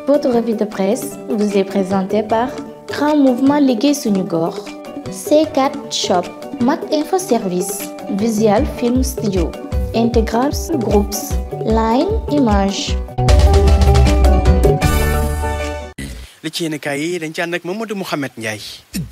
Votre revue de presse vous est présentée par Grand Mouvement Liggéey Suñu Gox, C4 Shop, Mac Info Service, Visual Film Studio, Integral Groups, Line Image. li ci yéen kaay yi dañ ci ànd ak Mamadou Mouhamed Ndiaye.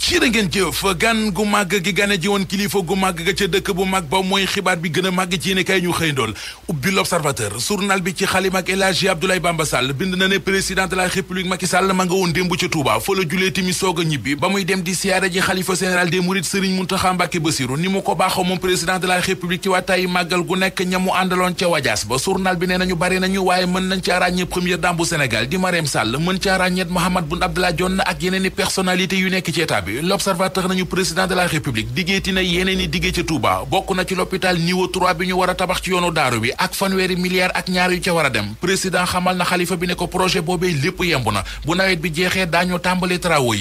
jërë ngeen jëf gan gu màgg gi gane ji woon kilifa gu màgg ga ca dëkk bu mag ba mooy xibaar bi gën a màgg ci yéen kaay ñu xëy ndool ubbi l'Observateur journal bi ci xalima ak El Hadji Abdoulaye Bamba Sall bind na ne président de la République Macky Sall ma nga woon démb ca Touba fa la julee timi soog a ñibbi ba muy dem di siyaare ji xalifa général des Mourides Serigne Mountakha Mbacké Bassirou ni mu ko baaxoo moom président de la République ci waataay màggal gu nekk ñamu àndaloon ca wajaas ba journal bi nee nañu bari nañu waaye mën nañ ca ràññee première dame bu Sénégal di Marième Sall mën ca ràññee Mahammed Boun Abdallah Dionne ak yeneen i personnalité yu nekk ci état bi l'Observateur nañu président de la République diggeeti na yeneen i diggee ca Touba bokk na ci l'hôpital niveau 3 bi ñu war a tabax ci yoonu daaru bi ak fanweeri milliards ak ñaar yu ca war a dem président xamal na xalifa bi ne ko projet boobee lépp yemb na bu nawet bi jeexee daañu tàmbali travaux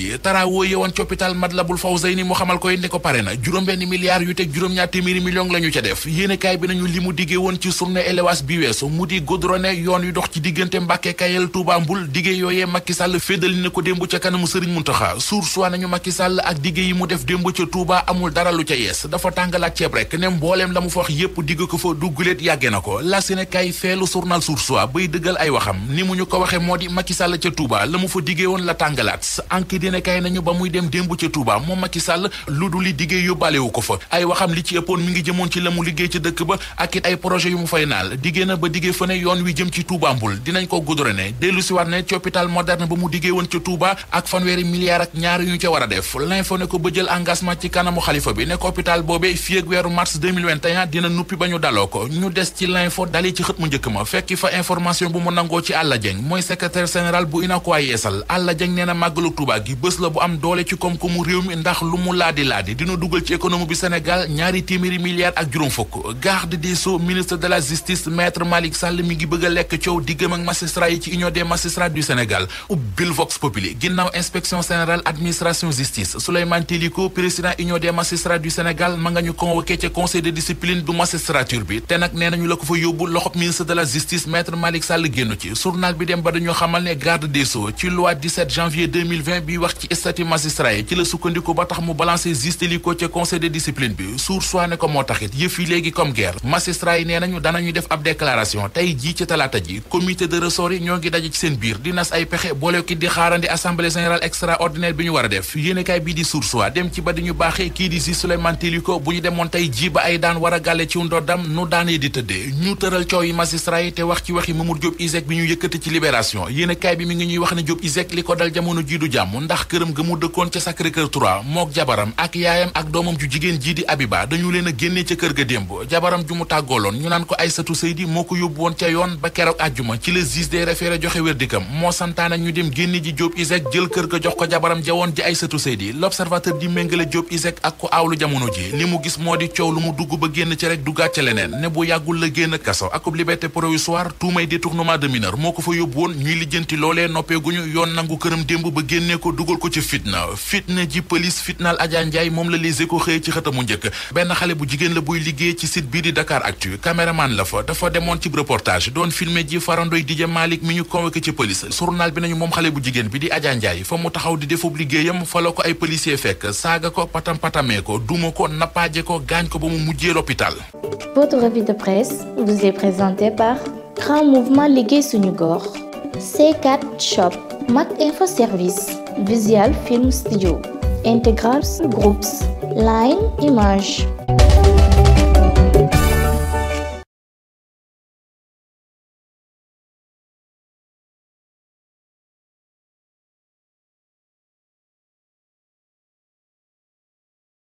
yi woon ci hôpital Matlaboul Fawzayni mu xamal koy ne ko pare na juróom-benn milliards yu teg juróom-ñaar téeméeri millions la ñu ca def yéenekaay bi nañu li mu diggee woon ci journée élevage bi weesu mu di goudronné yoon yu dox ci diggante Mbàkke Kayel Touba Mbul diggee yooyee Macky Sall féddali na ko démb ca kanamu Serigne Mountakha source wa nañu Macky Sall ak digge yi mu def démb ca Touba amul dara lu ca yees dafa tàngalaat ceeb rek ne mbooleem la mu fa wax yépp digg ko fa dugguleet yàgge na ko la Sénégal feelu journal source wa bay dëggal ay waxam ni mu ñu ko waxe moo di Macky Sall ca Touba la mu fa diggee woon la tàngalaat enquête dina kay nañu ba muy dem démb ca Touba moom Macky Sall lu du li diggee yóbbaalewu ko fa ay waxam li ci ëppoon mi ngi jëmoon ci la mu liggéey ca dëkk ba ak it ay projet yu mu fay naal diggée na ba diggee fa ne yoon wi jëm ci Touba Mbul dinañ ko goudronné dellu si war ne ci hôpital moderne ba mu diggee woon ca Touba ak fanweeri milliards ak ñaar yu ñu ca war a def l'info ne ko ba jël engagement ci kanamu xalifa bi ne ko hôpital boobee fii ak weeru mars 2021 dina nuppi ba ñu daloo ko ñu des ci l'info dalee ci xët mu njëkk ma fekki fa information bu mu nangoo ci Alla Dieng mooy secrétaire général bu UNACOIS Yeesal Alla Dieng nee na màggalu Touba gi bés la bu am doole ci koom-koomu réew mi ndax lu mu laadi dina dugal ci économie bi Sénégal ñaari téeméeri milliards ak juróom fukk garde des sceaux ministre de la justice maître Malick Sall mi ngi bëgg a lekk coow diggam ak magistrat yi ci union des magistrats du Sénégal ubbil Vox Populi ginnaaw inspection générale administration justice Souleymane Téliko président union des magistrats du Sénégal ma nga ñu convoqué ca conseil de discipline du magistrature bi te nag nee nañu la ko fa yóbbu loxob ministre de la justice maître Malick Sall génn ci journal bi dem ba dañoo xamal ne garde des sceaux ci loi 17 janvier 2020 bi wax ci statut magistrat yi ci la sukkandiku ba tax mu balancé juge Téliko ca conseil de discipline bi source ne ko moo taxit yëf yi léegi comme guerre magistrat yi nee nañu danañu def ab déclaration tey jii ci talaata ji comité de ressort yi ñoo ngi daje ci seen biir di nas ay pexe boole ki di xaarandi assemblée générale extraordinaire bi ñu war a def yéenekaay bii di source wa dem ci ba di ñu baaxee kii di si Souleymane Téliko bu ñu demoon tey ji ba ay daan war a gàlle ci ndoddam nu daanee di tëddee ñu tëral coow yi magistrat yi te wax ci waxi Mamour Diop ISEG bi ñu yëkkati ci libération yéenekaay bi mi ngi ñuy wax ne Diop ISEG li ko dal jamono ji du jàmm ndax këram ga mu dëkkoon ca Sacré-Cœur 3 mook jabaram ak yaayam ak doomam ju jigéen ji di Abiba dañu leen a génnee ca kër ga démb jabaram ju mu tàggooloon ñu naan ko Aïssatou Seydi moo ko yóbbu woon ca yoon ba keroog àjjuma ci le juge des référés joxe wér dikam moo santaane ñu dem génne ji Diop ISEG jël kër ga jox ko jabaram jawoon ji Aïssatou Seydi l'Observateur di méngale Diop ISEG ak ko aawlu jamono ji li mu gis moo di coow lu mu dugg ba génn ci rek duggaat ca leneen ne bu yàggul la génn kaso akub liberté provisoire tuumay détournement de mineur moo ko fa yóbbu woon ñuy lijjanti loolee noppeeguñu yoon nangu këram démb ba génnee ko dugal ko ci fitna ji police fitnaal Adja Ndiaye moom la Les Échos xëyee ci xëtamu njëkk benn xale bu jigéen la buy liggéey ci site bii di Dakar Actu caméraman la fa dafa demoon ci reportage doon filmé ji farandoy Dj Malick mi ñu convoqué ci police journal bi nañu moom xale bu jigéen bi di Adja Ndiaye fa mu taxaw di defub liggéeyam fa la ko ay policier fekk saaga ko patam-patamee ko duma ko nappaaje ko gaañ ko ba mu mujjee l'hôpital. Votre revue de presse vous est présentée par Grand Mouvement Liggéey Suñu Gox, C4 Shop, Mac Info Service, Visual Film Studio, Integral Groups, Line Image.